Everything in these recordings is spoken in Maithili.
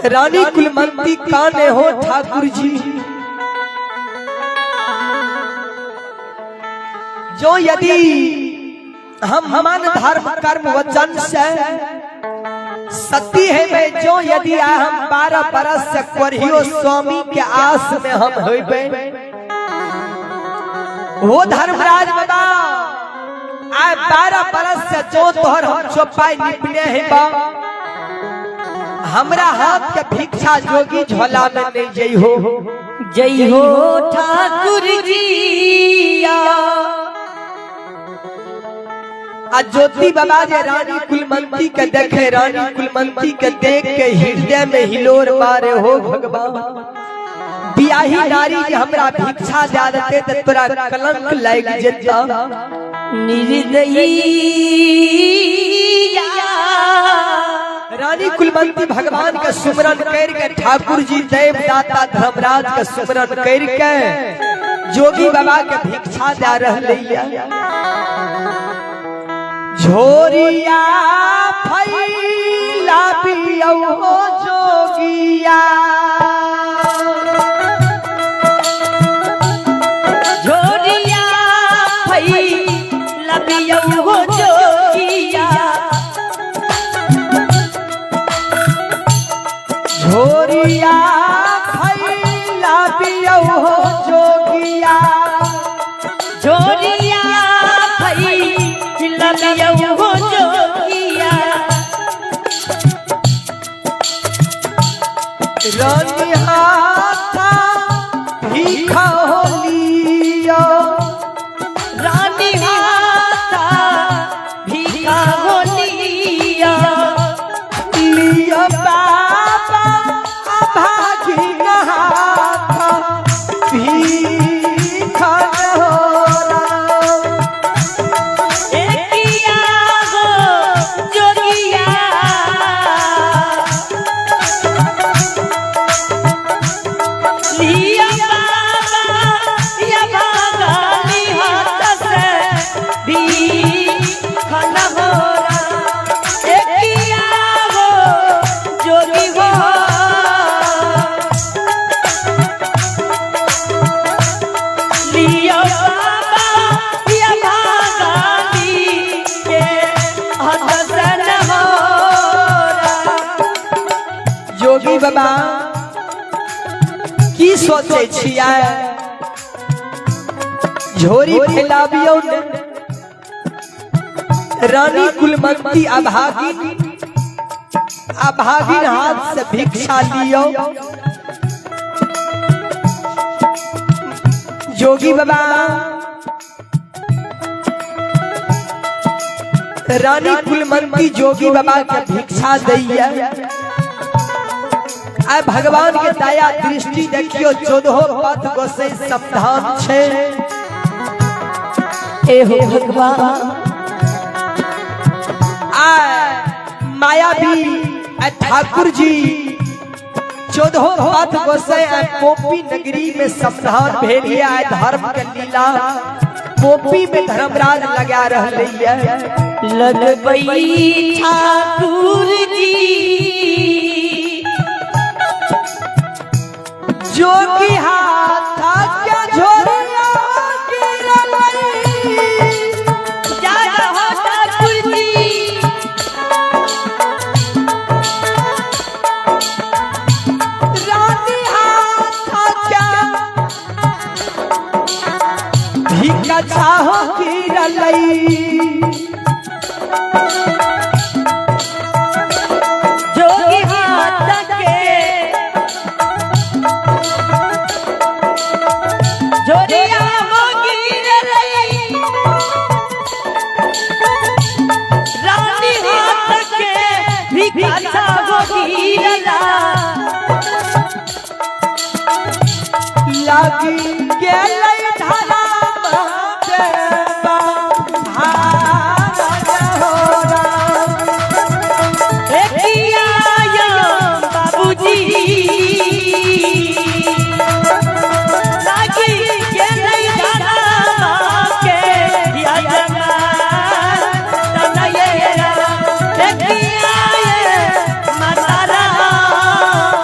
रानी कुलवंती काने हो ठाकुर जी, जो यदि हम मन धर्म कर्म वचन से सती है मैं, जो यदि आ हम 12 बरस से करहियो स्वामी के आस में हम होइबे। वो धर्मराज बाबा आए 12 बरस से जो तोहर हम चौपाई निपने है बा, हमरा हाथ के भिक्षा जोगी झोला में नहीं जई हो। जय हो ठाकुर जी। आ ज्योति बाबा जे रानी कुलमंती के देखे, रानी कुलमंती के देख के हृदय में हिलोर मारे हो भगवान, बियाही नारी जे हमरा भिक्षा दे देते त तोरा कलंक लाग जेता। निर्दयी रानी कुलवंती भगवान के सुमरन कर के, ठाकुर जी देव दाता धर्मराज के सुमरन कर के जोगी बाबा के भिक्षा दे रहले। झोरिया फैला पियो जोगिया, झोरिया फैला पियो जोगिया, झोरिया फैला पियो जोगिया, झोरिया फैला पियो जोगिया। रानी हाथा भीखा हो लियो, रानी हाथा भीखा हो लिया, लियो बाबा अभागी हाथा भीखा हो राम। एकिया हो जोगिया, लिया बाबा या बागानी हाथ से भीखा न हो राम। एकिया हो जोगी हो, लिया बाबा या बागानी के हाथ से न हो राम। जोगी बाबा की सोचे छियै, झोरी फैलाबियौ ने। रानी कुलमंती अभागिन अभागिन हाथ से भिक्षा लियो। जोगी बाबा रानी कुलमंती जोगी बाबा के भिक्षा दैया। आय भगवान के दया दृष्टि देखियो, चौदहो पथ गोसै समाधान छे। ए हो भगवान, आय मायावी आय ठाकुर जी चौदहो पथ गोसै आय पोपी नगरी में समाधान भेलिए। आय धर्म के लीला पोपी में धर्मराज लगा रहले। लगबई ठाकुर जी, जोगी हाथ क्या झोरिया गिरलई, जा हो ठाकुर जी, रानी हाथ क्या भिक्षा हो गिरलई। जोगी हाथ के झोरिया हो गिरलई, रानी हाथ के भिक्षा हो गिरला। लागी गेलै धर्म के बहार हो राम। एकिया यो बाबूजी, लागी गेलै धर्म के यजमान तनये राम। एकिया ये माता राम,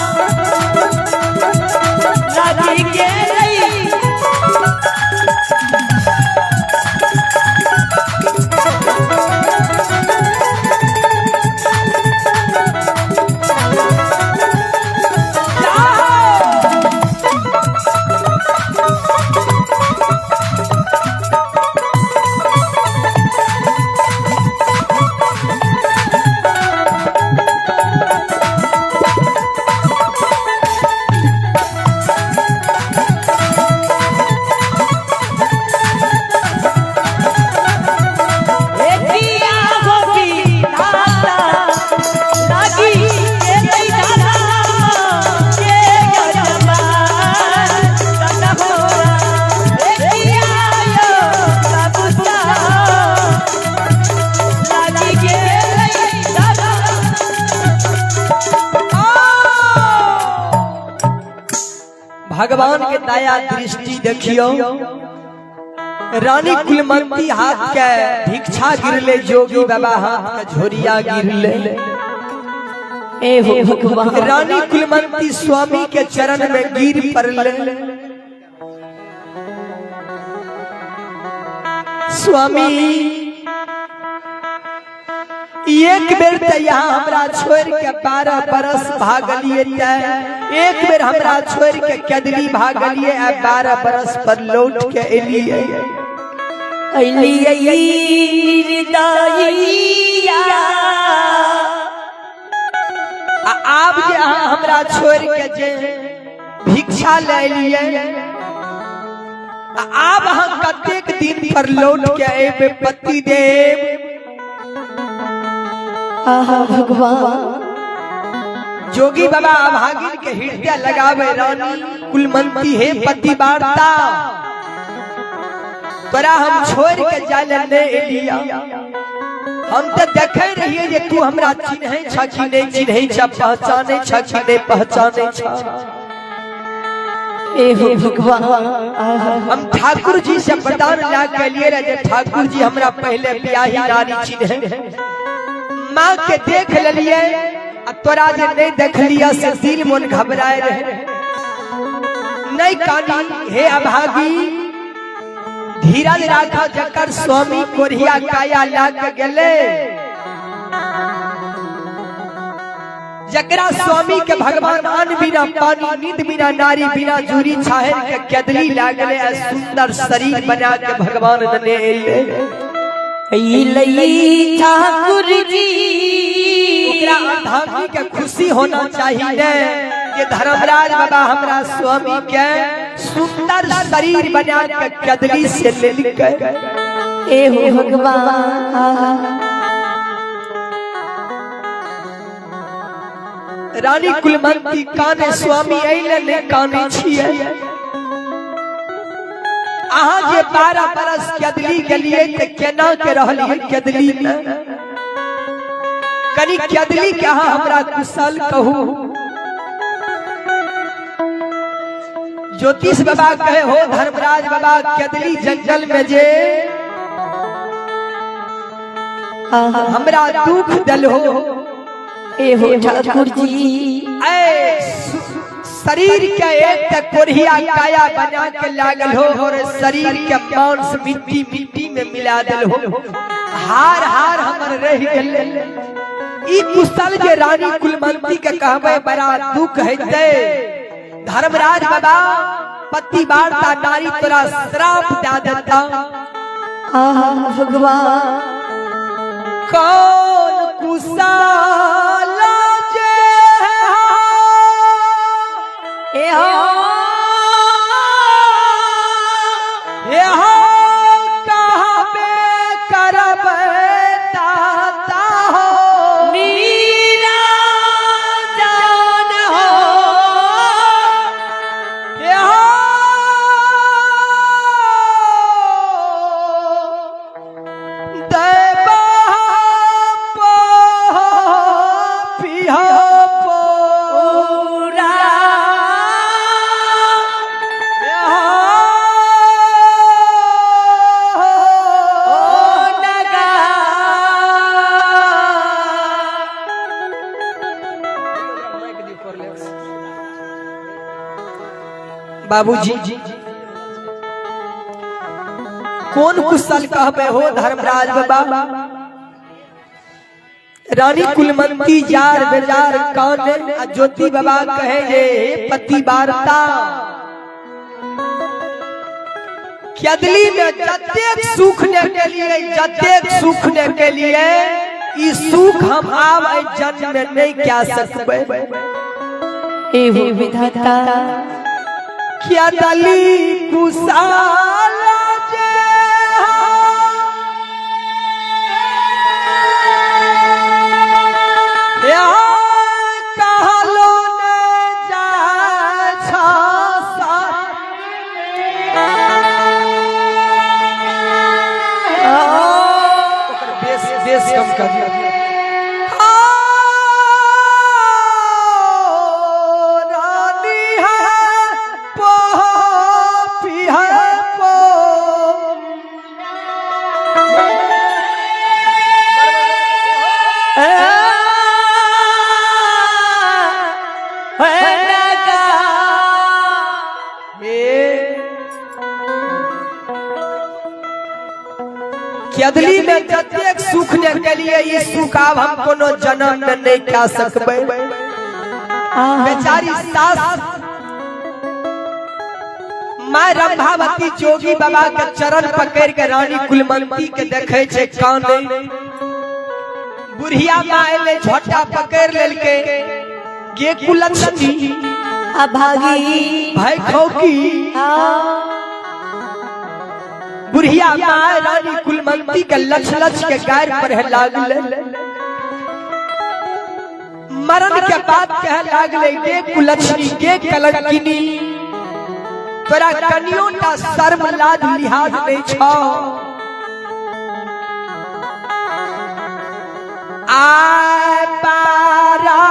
भगवान के दया दृष्टि देखियो, रानी कुलमंती हाथ के भिक्षा गिरले, जोगी बाबा हाथ के झोरिया गिरले। ए हो भगवान। रानी कुलमंती स्वामी के चरण में गिर पड़ले। स्वामी, एक बेर त यहाँ हमरा छोड़ के 12 बरस भागलिए, त एक बेर हमरा छोड़ के कदली भागलिए आ 12 बरस पर लौट के एलिए। अलियै निर्दयिया। आ आब जे अहाँ हमरा छोड़ के जे भिक्षा ले एलिए, आ आब अहाँ कतेक दिन पर लौट के एबे पति देव? आहा भगवान। जोगी बाबा अभागिन के हृदय लगावे रानी कुलमंती, हे पति वार्ता, तोरा हम छोड़ के जाय ले नहीं एलिया। हम तो देखे रहिए जे तू हमरा चिन्है छ कि नहीं चिन्है छ, पहचानै छ कि नहीं पहचानै छ। ए हो भगवान। आहा। हम ठाकुर जी से वरदान ला के लिए रहे जे ठाकुर जी हमरा पहले ब्याही नारी चिन्हे। माँ के देख लेलिए आ तोरा जे नहीं देखलिए से दिल मन घबराए रहे। नहीं कानी हे अभागी, धीरज राखा, जकर स्वामी कोरिया काया ला के गेले, जकरा स्वामी के भगवान अन्न बिना पानी, नींद बिना नारी, बिना जूरी छाहर के कदली लागले आ सुंदर शरीर बना के भगवान ने एले। अइलै ठाकुर जी। ओकरा अर्धांगी के खुशी होना चाहिए ने कि धर्मराज बाबा हमरा स्वामी के सुंदर शरीर बना के कदली से लेलकै। ए हो भगवान। आहा। रानी कुलमंती काने, स्वामी अइले ने काने छिए। अहाँ जे 12 बरस कदली गेलिए ते केना के रहलिए कदली में? कनी कदली के अहाँ हमरा कुशल कहू। ज्योतिष बाबा कहे, हो धर्मराज बाबा, कदली जंगल में जे आहा। हमरा दुख दल हो। ए हो ठाकुर जी। ऐ शरीर के एक तक कोढ़िया काया बना के लागल हो और शरीर के मांस मिट्टी मिट्टी में मिला दिल हो, हार हार हमर रह गेल। ई कुशल जे रानी कुलमंती के कहबे बड़ा दुख हेतै। धर्मराज बाबा, पति वार्ता नारी तोरा श्राप दे देता। आहा भगवान। कौन कुशल जे ए हो हे हो कहबे करब ताता हो मीरा जान हो। हे हो दैबा पो पिहा पो पूरा। ओ नगा। बाबूजी, कौन कुशल कहबे हो धर्मराज बाबा? रानी कुलमंती जार बेजार कान आ ज्योति बाबा कहे जे हे पति वार्ता, कदली में जतेक सुख ने के लिए, जतेक सुख ने के लिए, ई सुख हम आब एहि जन्म में नहीं क्या सकबै। ए हो विधाता। क्या दली कुशाल जे कहलो ने जाय छा ओकर बेस बेस कम कर दिया। रानी है पो कि अदली में जतेक सुख ने केलिए ई सुख आब हम कोनो जन्म में नहीं कह सकबै। बेचारी सास माय रंभावती जोगी बाबा के चरण पकड़ के रानी कुलमंती के देखे छे काने। बुढ़िया माँ एले झोटा पकड़ लेलके, गे कुलक्षणी अभागी भाई खौकी। बुढ़िया माँ रानी कुलमंती के लछ लछ के गायर पर लागले। मरण के बाद कह लागले, गे कुलक्षणी गे कलंकिनी, तोरा कनियो टा शर्म लाज लिहाज नहीं छौ। आय बारा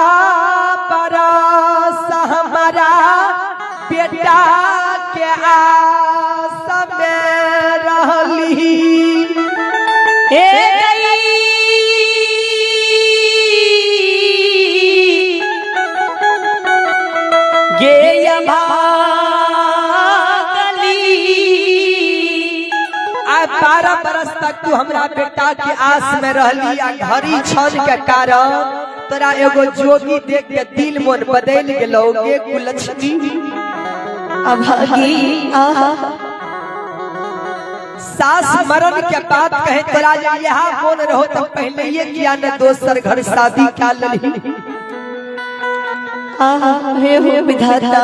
बरस हमारा बेटा के आस में रहली। हे गई गे अभागली। आय 12 बरस तक तू हमरा बेटा के आस में रहली, आ घड़ी क्षण के कारण तोरा एगो जोगी देख के दिल मन बदल गेलो गे कुलक्षणी अभागी। आहा सास मरण के बाद कहे तोरा जे यहाँ मोन रहो तो पहले ये किया न दोसर घर शादी क्या लली। आहा हे हो विधाता।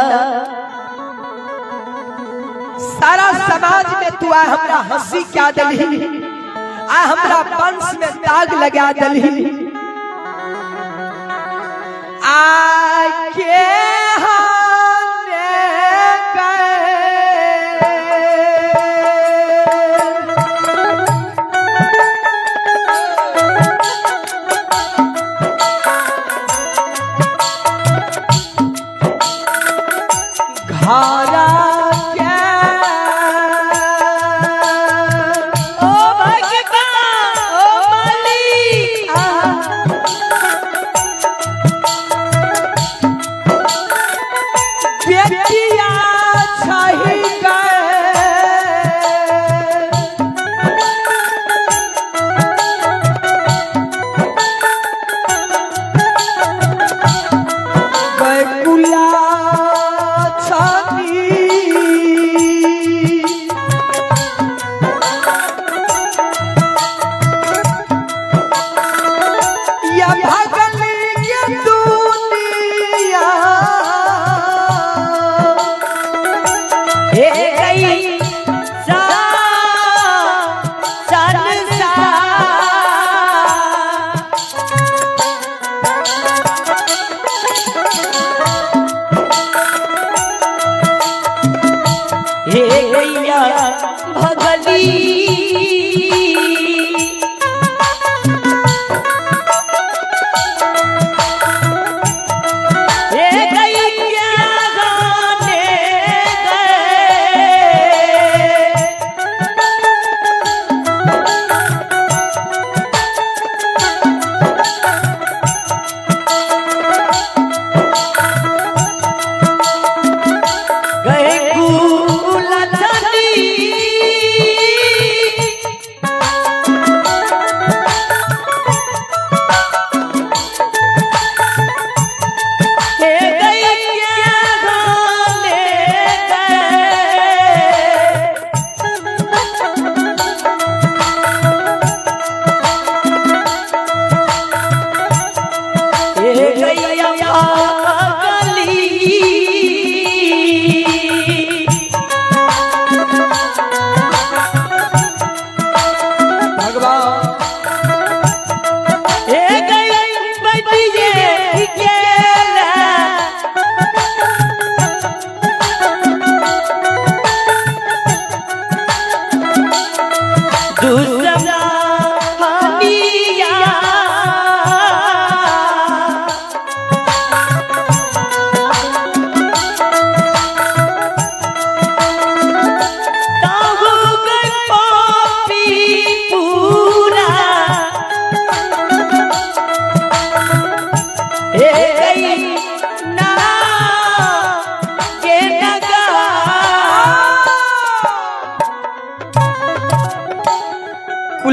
सारा समाज में तू आ हमरा हंसी क्या दलही, आ हमरा वंश में दाग लगा दलही। आ के हाने गए घरा के ओ भगवान ओ मालिक। आहा बेटिया छही गए। बैकुला छनी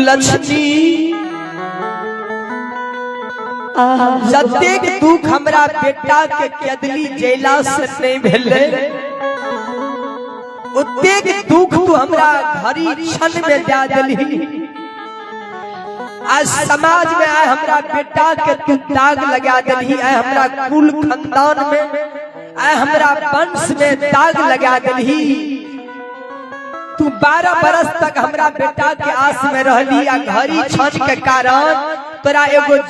कुलक्षणी, जतेक दुख हमरा बेटा के केदली जैला से नहीं भेलै, ओतेक दुख तू हमरा घड़ी क्षण में दे देलही। आज समाज में आए हमरा बेटा के तू दाग लगा देलही, आए हमरा कुल खानदान में, आए हमरा वंश में दाग लगा देलही। तू 12 बरस तक हमरा बेटा के आस में रहली, आ घड़ी क्षण के कारण तोरा एगो